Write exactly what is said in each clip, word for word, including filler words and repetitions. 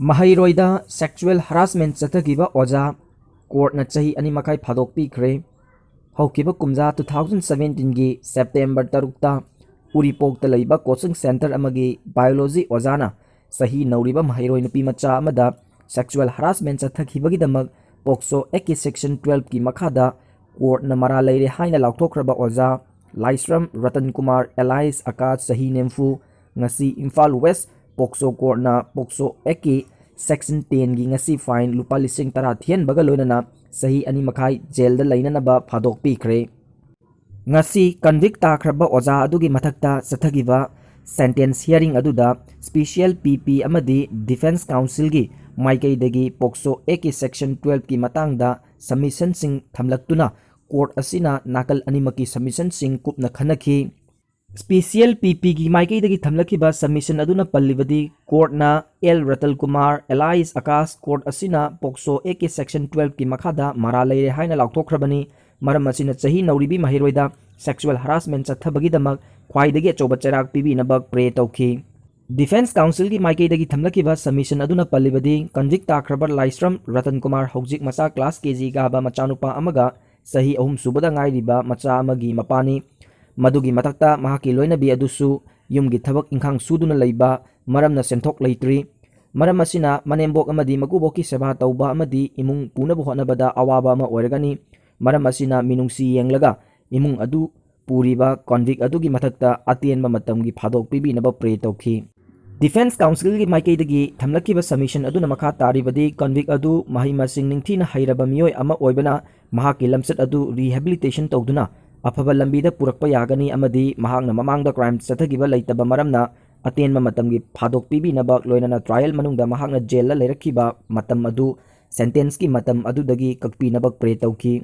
ꯃꯍꯩꯔꯣꯏꯗ sexual harassment ꯆꯠꯊꯈꯤꯕ ꯑꯣꯖꯥ ꯀꯣꯔꯠꯅ ꯆꯍꯤ ꯑꯅꯤ ꯃꯈꯥꯏ ꯐꯥꯗꯣꯛꯄꯤꯈ꯭ꯔꯦ꯫ ꯍꯧꯈꯤꯕ ꯀꯨꯝꯖꯥ two thousand seventeenꯒꯤ September ꯇꯔꯨꯛꯇ ꯎꯔꯤꯄꯣꯛꯇ ꯂꯩꯕ coaching centre ꯑꯃꯒꯤ biology ꯑꯣꯖꯥꯅ ꯆꯍꯤ ꯅꯧꯔꯤꯕ ꯃꯍꯩꯔꯣꯏ ꯅꯨꯄꯤ ꯃꯆꯥ ꯑꯃꯗ sexual harassment ꯆꯠꯊꯈꯤꯕꯒꯤꯗꯃꯛ POCSO Act section twelveꯀꯤ ꯃꯈꯥꯗ ꯀꯣꯔꯠꯅ ꯃꯔꯥꯜ ꯂꯩꯔꯦ ꯍꯥꯏꯅ ꯂꯥꯎꯊꯣꯛꯈ꯭ꯔꯕ ꯑꯣꯖꯥ ꯂꯥꯏꯁ꯭ꯔꯝ ꯔꯇꯟ ꯀꯨꯃꯥꯔ alias ꯑꯀꯥꯁ ꯆꯍꯤ ꯅꯤꯐꯨ ꯉꯁꯤ Imphal West POCSO ꯀꯣꯔꯠꯅ POCSO Actꯀꯤ section tenꯒꯤ ꯉꯁꯤ fine ꯂꯨꯄꯥ ꯂꯤꯁꯤꯡ ꯇꯔꯥ ꯊꯤꯍꯟꯕꯒ ꯂꯣꯏꯅꯅ ꯆꯍꯤ ꯑꯅꯤ ꯃꯈꯥꯏ ꯖꯦꯜꯗ ꯂꯩꯅꯅꯕ ꯐꯥꯗꯣꯛꯄꯤꯈ꯭ꯔꯦ꯫ ꯉꯁꯤ convict ꯇꯥꯈ꯭ꯔꯕ ꯑꯣꯖꯥ ꯑꯗꯨꯒꯤ ꯃꯊꯛꯇ ꯆꯠꯊꯈꯤꯕ sentence hearing ꯑꯗꯨꯗ special PP ꯑꯃꯗꯤ defence counselꯒꯤ ꯃꯥꯏꯀꯩꯗꯒꯤ POCSO Actꯀꯤ section twelveꯀꯤ ꯃꯇꯥꯡꯗ submissionꯁꯤꯡ ꯊꯝꯂꯛꯇꯨꯅ ꯀꯣꯔꯠ ꯑꯁꯤꯅ ꯅꯥꯀꯜ ꯑꯅꯤꯃꯛꯀꯤ submissionꯁꯤꯡ ꯀꯨꯞꯅ ꯈꯟꯅꯈꯤ꯫ Special PPꯒꯤ ꯃꯥꯏꯀꯩꯗꯒꯤ ꯊꯝꯂꯛꯈꯤꯕ submission ꯑꯗꯨꯅ ꯄꯜꯂꯤꯕꯗꯤ ꯀꯣꯔꯠꯅ L ꯔꯇꯜ Kumar alias Akash court ꯑꯁꯤꯅ POCSO Actꯀꯤ section twelveꯀꯤ ꯃꯈꯥꯗ ꯃꯔꯥꯜ ꯂꯩꯔꯦ ꯍꯥꯏꯅ ꯂꯥꯎꯊꯣꯛꯈ꯭ꯔꯕꯅꯤ꯫ ꯃꯔꯝ ꯑꯁꯤꯅ ꯆꯍꯤ ꯅꯧꯔꯤꯕꯤ ꯃꯍꯩꯔꯣꯏꯗ sexual harassment ꯆꯠꯊꯕꯒꯤꯗꯃꯛ ꯈ꯭ꯋꯥꯏꯗꯒꯤ ꯑꯆꯧꯕ ꯆꯩꯔꯥꯛ ꯄꯤꯕꯤꯅꯕ pray ꯇꯧꯈꯤ꯫ Defence counselꯒꯤ ꯃꯥꯏꯀꯩꯗꯒꯤ ꯊꯝꯂꯛꯈꯤꯕ submission ꯑꯗꯨꯅ ꯄꯜꯂꯤꯕꯗꯤ convict ꯇꯥꯈ꯭ꯔꯕ ꯂꯥꯏꯁ꯭ꯔꯝ ꯔꯇꯟ ꯀꯨꯃꯥꯔ ꯍꯧꯖꯤꯛ ꯃꯆꯥ class KG ꯀꯥꯕ ꯃꯆꯥꯅꯨꯄꯥ ꯑꯃꯒ ꯆꯍꯤ ꯑꯍꯨꯝ ꯁꯨꯕꯗ ꯉꯥꯏꯔꯤꯕ ꯃꯆꯥ ꯑꯃꯒꯤ ꯃꯄꯥꯅꯤ꯫ ꯃꯗꯨꯒꯤ ꯃꯊꯛꯇ ꯃꯍꯥꯛꯀꯤ ꯂꯣꯏꯅꯕꯤ ꯑꯗꯨꯁꯨ ꯌꯨꯝꯒꯤ ꯊꯕꯛ ꯏꯪꯈꯥꯡ ꯁꯨꯗꯨꯅ ꯂꯩꯕ ꯃꯔꯝꯅ ꯁꯦꯟꯊꯣꯛ ꯂꯩꯇ꯭ꯔꯤ꯫ ꯃꯔꯝ ꯑꯁꯤꯅ ꯃꯅꯦꯝꯕꯣꯛ ꯑꯃꯗꯤ ꯃꯀꯨꯕꯣꯛꯀꯤ ꯁꯦꯕꯥ ꯇꯧꯕ ꯑꯃꯗꯤ ꯏꯃꯨꯡ ꯄꯨꯅꯕ ꯍꯣꯠꯅꯕꯗ ꯑꯋꯥꯕ ꯑꯃ ꯑꯣꯏꯔꯒꯅꯤ꯫ ꯃꯔꯝ ꯑꯁꯤꯅ ꯃꯤꯅꯨꯡꯁꯤ ꯌꯦꯡꯂꯒ ꯏꯃꯨꯡ ꯑꯗꯨ ꯄꯨꯔꯤꯕ convict ꯑꯗꯨꯒꯤ ꯃꯊꯛꯇ ꯑꯇꯦꯟꯕ ꯃꯇꯝꯒꯤ ꯐꯥꯗꯣꯛ ꯄꯤꯕꯤꯅꯕ pray ꯇꯧꯈꯤ꯫ Defence counselꯒꯤ ꯃꯥꯏꯀꯩꯗꯒꯤ ꯊꯝꯂꯛꯈꯤꯕ submission ꯑꯗꯨꯅ ꯃꯈꯥ ꯇꯥꯔꯤꯕꯗꯤ convict ꯑꯗꯨ ꯃꯍꯩ ꯃꯁꯤꯡ ꯅꯤꯡꯊꯤꯅ ꯍꯩꯔꯕ ꯃꯤꯑꯣꯏ ꯑꯃ ꯑꯣꯏꯕꯅ ꯃꯍꯥꯛꯀꯤ ꯂꯝꯆꯠ ꯑꯗꯨ rehabilitation ꯇꯧꯗꯨꯅ ꯑꯐꯕ ꯂꯝꯕꯤꯗ ꯄꯨꯔꯛꯄ ꯌꯥꯒꯅꯤ ꯑꯃꯗꯤ ꯃꯍꯥꯛꯅ ꯃꯃꯥꯡꯗ crime ꯆꯠꯊꯈꯤꯕ ꯂꯩꯇꯕ ꯃꯔꯝꯅ ꯑꯇꯦꯟꯕ ꯃꯇꯝꯒꯤ ꯐꯥꯗꯣꯛ ꯄꯤꯕꯤꯅꯕ ꯂꯣꯏꯅꯅ trial ꯃꯅꯨꯡꯗ ꯃꯍꯥꯛꯅ ꯖꯦꯜꯗ ꯂꯩꯔꯛꯈꯤꯕ ꯃꯇꯝ ꯑꯗꯨ sentenceꯀꯤ ꯃꯇꯝ ꯑꯗꯨꯗꯒꯤ ꯀꯛꯄꯤꯅꯕ pray ꯇꯧꯈꯤ꯫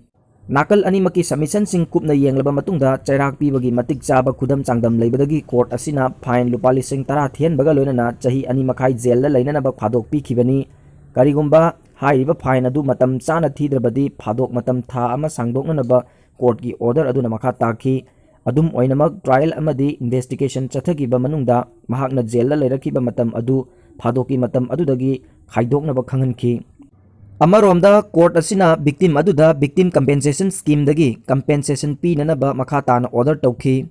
ꯅꯥꯀꯜ ꯑꯅꯤꯃꯛꯀꯤ submissionꯁꯤꯡ ꯀꯨꯞꯅ ꯌꯦꯡꯂꯕ ꯃꯇꯨꯡꯗ ꯆꯩꯔꯥꯛ ꯄꯤꯕꯒꯤ ꯃꯇꯤꯛ ꯆꯥꯕ ꯈꯨꯗꯝ ꯆꯥꯡꯗꯝ ꯂꯩꯕꯗꯒꯤ ꯀꯣꯔꯠ ꯑꯁꯤꯅ fine ꯂꯨꯄꯥ ꯂꯤꯁꯤꯡ ꯇꯔꯥ ꯊꯤꯍꯟꯕꯒ ꯂꯣꯏꯅꯅ ꯆꯍꯤ ꯑꯅꯤ ꯃꯈꯥꯏ ꯖꯦꯜꯗ ꯂꯩꯅꯅꯕ ꯐꯥꯗꯣꯛ ꯄꯤꯈꯤꯕꯅꯤ꯫ ꯀꯔꯤꯒꯨꯝꯕ ꯍꯥꯏꯔꯤꯕ fine ꯑꯗꯨ ꯃꯇꯝ ꯆꯥꯅ ꯊꯤꯗ꯭ꯔꯕꯗꯤ ꯐꯥꯗꯣꯛ ꯃꯇꯝ ꯊꯥ ꯑꯃ ꯁꯥꯡꯗꯣꯛꯅꯅꯕ ꯀꯣꯔꯠꯀꯤ order ꯑꯗꯨꯅ ꯃꯈꯥ ꯇꯥꯈꯤ꯫ ꯑꯗꯨꯝ ꯑꯣꯏꯅꯃꯛ, trial ꯑꯃꯗꯤ investigation ꯆꯠꯊꯈꯤꯕ ꯃꯅꯨꯡꯗ ꯃꯍꯥꯛꯅ ꯖꯦꯜꯗ ꯂꯩꯔꯛꯈꯤꯕ ꯃꯇꯝ ꯑꯗꯨ ꯊꯥꯗꯣꯛꯀꯤ ꯃꯇꯝ ꯑꯗꯨꯗꯒꯤ ꯈꯥꯏꯗꯣꯛꯅꯕ ꯈꯪꯍꯟꯈꯤ꯫ ꯑꯃꯔꯣꯝꯗ, court ꯑꯁꯤꯅ victim ꯑꯗꯨꯗ victim compensation schemeꯗꯒꯤ compensation ꯄꯤꯅꯅꯕ ꯃꯈꯥ ꯇꯥꯅ order ꯇꯧꯈꯤ꯫